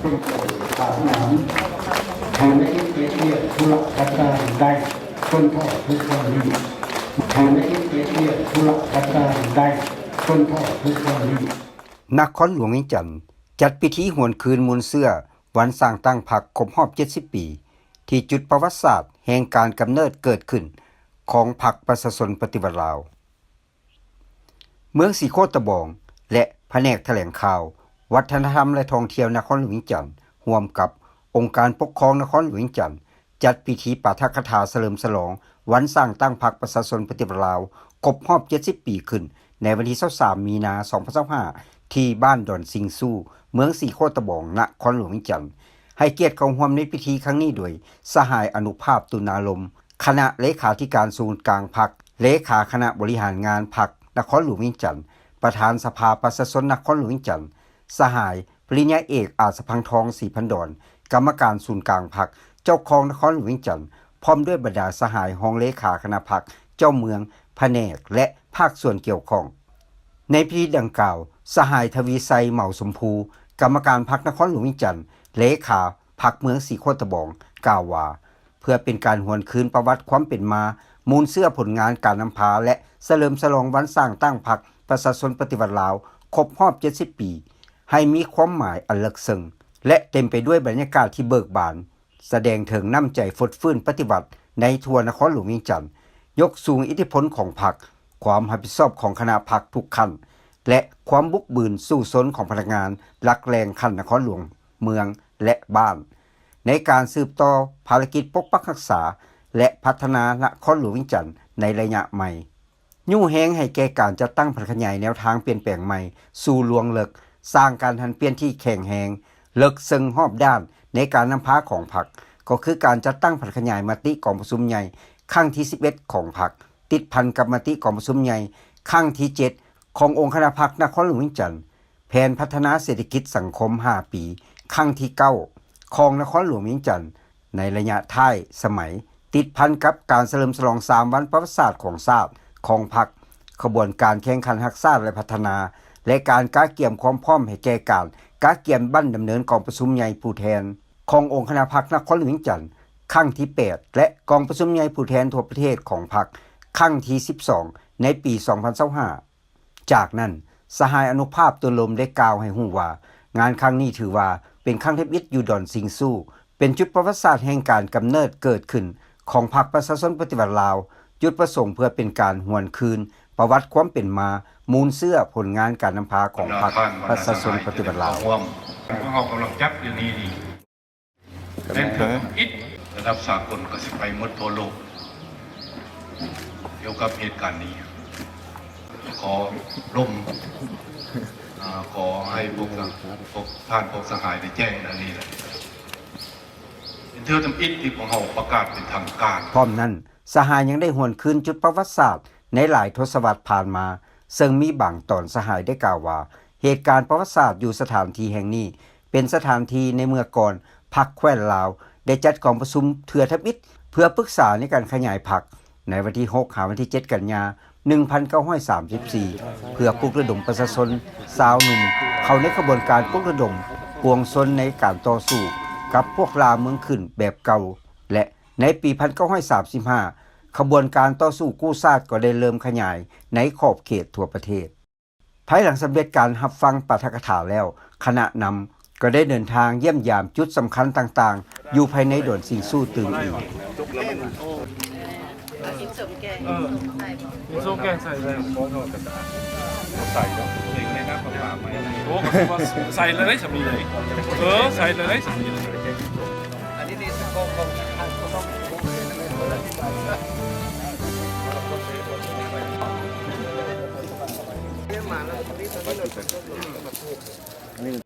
ສາມ ໃຫ້ມາເຮັດວຽກທຸລະການໄດ້ ເພິ່ນຂໍຄືເກົ່ານີ້ ໃຫ້ມາເຮັດວຽກທຸລະການໄດ້ ເພິ່ນຂໍຄືເກົ່ານີ້. ນະຄອນຫຼວງວຽງຈັນ ຈັດພິທີຫວນຄືນມູນເຊື້ອວັນສ້າງຕັ້ງພັກຄົບຮອບເຈັດສິບປີ ທີ່ຈຸດປະຫວັດສາດແຫ່ງການກຳເນີດເກີດຂຶ້ນຂອງພັກປະຊາຊົນປະຕິວັດລາວ. ເມືອງສີໂຄດຕະບອງ ແລະ ພະແນກຖະແຫຼງຂ່າວ, ວັດທະນະທຳ ແລະ ທ່ອງທ່ຽວນະຄອນຫຼວງວຽງຈັນ ຮ່ວມກັບອົງການປົກຄອງນະຄອນຫຼວງວຽງຈັນ ຈັດພິທີປາຖະກະຖາສະເຫຼີມສະຫຼອງວັນສ້າງຕັ້ງພັກປະຊາຊົນປະຕິວັດລາວ ຄົບຮອບເຈັດສິບປີຂຶ້ນ ໃນວັນທີຊາວສາມ ມີນາ ສອງພັນຊາວຫ້າ ທີ່ບ້ານດອນຊິງຊູ ເມືອງສີໂຄດຕະບອງ ນະຄອນຫຼວງວຽງຈັນ. ໃຫ້ກຽດເຂົ້າຮ່ວມໃນພິທີຄັ້ງນີ້ໂດຍ ສະຫາຍ ອະນຸພາບ ຕຸນາລົມ ຄະນະເລຂາທິການສູນກາງພັກ, ເລຂາຄະນະບໍລິຫານງານພັກນະຄອນຫຼວງວຽງຈັນ, ປະທານສະພາປະຊາຊົນນະຄອນຫຼວງວຽງຈັນ, ສະຫາຍ ປະລິນຍາເອກ ອາດສະພັງທອງ ສີພັນດອນ ກຳມະການສູນກາງພັກ, ເຈົ້າຄອງນະຄອນຫຼວງວຽງຈັນ, ພ້ອມດ້ວຍບັນດາສະຫາຍຮອງເລຂາຄະນະພັກ, ເຈົ້າເມືອງ, ພະແນກ ແລະ ພາກສ່ວນກ່ຽວຂ້ອງ. ໃນພິທີດັ່ງກ່າວ, ສະຫາຍ ທະວີໄຊ ເໝົາຊົມພູ ກຳມະການພັກນະຄອນຫຼວງວຽງຈັນ, ເລຂາພັກເມືອງສີໂຄດຕະບອງ ກ່າວວ່າ ເພື່ອເປັນການຫວນຄືນປະຫວັດຄວາມເປັນມາ, ມູນເຊື້ອຜົນງານການນຳພາ ແລະ ສະເຫຼີມສະຫຼອງວັນສ້າງຕັ້ງພັກປະຊາຊົນປະຕິວັດລາວ ຄົບຮອບເຈັດສິບປີ ໃຫ້ມີຄວາມໝາຍອັນເລິກເຊິ່ງ ແລະ ເຕັມໄປດ້ວຍບັນຍາກາດທີ່ເບີກບານ, ສະແດງເຖິງນ້ຳໃຈຟົດຟື້ນປະຕິວັດໃນທົ່ວນະຄອນຫຼວງວຽງຈັນ, ຍົກສູງອິດທິພົນຂອງພັກ, ຄວາມຮັບຜິດຊອບຂອງຄະນະພັກທຸກຂັ້ນ ແລະ ຄວາມບຸກບືນສູ້ຊົນຂອງພະນັກງານຫຼັກແຫຼ່ງຂັ້ນນະຄອນຫຼວງ, ເມືອງ ແລະ ບ້ານ ໃນການສືບຕໍ່ພາລະກິດປົກປັກຮັກສາ ແລະ ພັດທະນານະຄອນຫຼວງວຽງຈັນໃນໄລຍະໃໝ່, ຍູ້ແຮງໃຫ້ແກ່ການຈັດຕັ້ງຜັນຂະຫຍາຍແນວທາງປ່ຽນແປງໃໝ່ສູ່ລວງເລິກ, ສ້າງການຫັນປ່ຽນທີ່ແຂງແຮງ, ເລິກເຊິ່ງຮອບດ້ານໃນການນຳພາຂອງພັກ, ກໍຄືການຈັດຕັ້ງຜັນຂະຫຍາຍມະຕິກອງປະຊຸມໃຫຍ່ຄັ້ງທີສິບເອັດຂອງພັກ, ຕິດພັນກັບມະຕິກອງປະຊຸມໃຫຍ່ຄັ້ງທີເຈັດຂອງອົງຄະນະພັກນະຄອນຫຼວງວຽງຈັນ, ແຜນພັດທະນາເສດຖະກິດສັງຄົມຫ້າປີ ຄັ້ງທີເກົ້າຂອງນະຄອນຫຼວງວຽງຈັນ ໃນໄລຍະທ້າຍສະໄໝ, ຕິດພັນກັບການສະເຫຼີມສະຫຼອງສາມວັນປະຫວັດສາດຂອງຊາດ, ຂອງພັກ, ຂະບວນການແຂ່ງຂັນຮັກຊາດ ແລະ ພັດທະນາ ແລະ ການກະກຽມຄວາມພ້ອມໃຫ້ແກ່ການກະກຽມບັ້ນດຳເນີນກອງປະຊຸມໃຫຍ່ຜູ້ແທນຂອງອົງຄະນະພັກນະຄອນຫຼວງວຽງຈັນ ຄັ້ງທີແປດ ແລະ ກອງປະຊຸມໃຫຍ່ຜູ້ແທນທົ່ວປະເທດຂອງພັກ ຄັ້ງທີສິບສອງ ໃນປີສອງພັນຊາວຫ້າ. ຈາກນັ້ນ, ສະຫາຍ ອະນຸພາບ ຕຸນລົມ ໄດ້ກ່າວໃຫ້ຮູ້ວ່າ ງານຄັ້ງນີ້ຖືວ່າເປັນຄັ້ງທຳອິດຢູ່ດອນຊິງຊູ, ເປັນຈຸດປະຫວັດສາດແຫ່ງການກຳເນີດເກີດຂຶ້ນຂອງພັກປະຊາຊົນປະຕິວັດລາວ, ຈຸດປະສົງເພື່ອເປັນການຫວນຄືນປະຫວັດຄວາມເປັນມາ, ມູນເຊື້ອຜົນງານການນຳພາຂອງພັກປະຊາຊົນປະຕິວັດລາວ. ພວກເຮົາກຳລັງຈັດຢູ່ນີ້ນີ້ ແມ່ນເທື່ອທຳອິດ ລະດັບສາກົນກໍຊິໄປໝົດທົ່ວໂລກ ກ່ຽວກັບເຫດການນີ້. ຂໍລົມ ອາ ຂໍໃຫ້ພວກ ພວກທ່ານ ພວກສະຫາຍໄດ້ແຈ້ງອັນນີ້ແຫຼະ ເປັນເທື່ອທຳອິດທີ່ພວກເຮົາປະກາດເປັນທາງການ. ພ້ອມນັ້ນ, ສະຫາຍຍັງໄດ້ຫວນຄືນຈຸດປະຫວັດສາດໃນຫຼາຍທົດສະວັດຜ່ານມາ, ເຊິ່ງມີບາງຕອນສະຫາຍໄດ້ກ່າວວ່າ ເຫດການປະຫວັດສາດຢູ່ສະຖານທີ່ແຫ່ງນີ້ ເປັນສະຖານທີ່ໃນເມື່ອກ່ອນພັກແຂວນລາວໄດ້ຈັດກອງປະຊຸມເທື່ອທຳອິດ ເພື່ອປຶກສາໃນການຂະຫຍາຍພັກ ໃນວັນທີຫົກ ຫາວັນທີເຈັດ ກັນຍາ ໜຶ່ງພັນເກົ້າຮ້ອຍສາມສິບສີ່ ເພື່ອປຸກລະດົມປະຊາຊົນຊາວໜຸ່ມເຂົ້າໃນຂະບວນການປຸກລະດົມປວງຊົນໃນການຕໍ່ສູ້ກັບພວກລ່າເມືອງຂຶ້ນແບບເກົ່າ ແລະ ໃນປີພັນເກົ້າຮ້ອຍສາມສິບຫ້າ ຂະບວນການຕໍ່ສູ້ກູ້ຊາດກໍໄດ້ເລີ່ມຂະຫຍາຍໃນຂອບເຂດທົ່ວປະເທດ. ພາຍຫຼັງສຳເລັດການຮັບຟັງປາຖະກະຖາແລ້ວ, ຄະນະນຳກໍໄດ້ເດີນທາງຢ້ຽມຢາມຈຸດສຳຄັນຕ່າງໆ ຢູ່ພາຍໃນດອນຊິງຊູຕື່ມອີກ. ເອີ ມີໂຊແກງໃສ່ເລີຍ ໃສ່ເນາະ ໂອ້ ກໍຄືວ່າໃສ່ເລີຍ ສຳນີ້ເລີຍ ເອີ ໃສ່ເລີຍ ສຳນີ້ເລີຍ.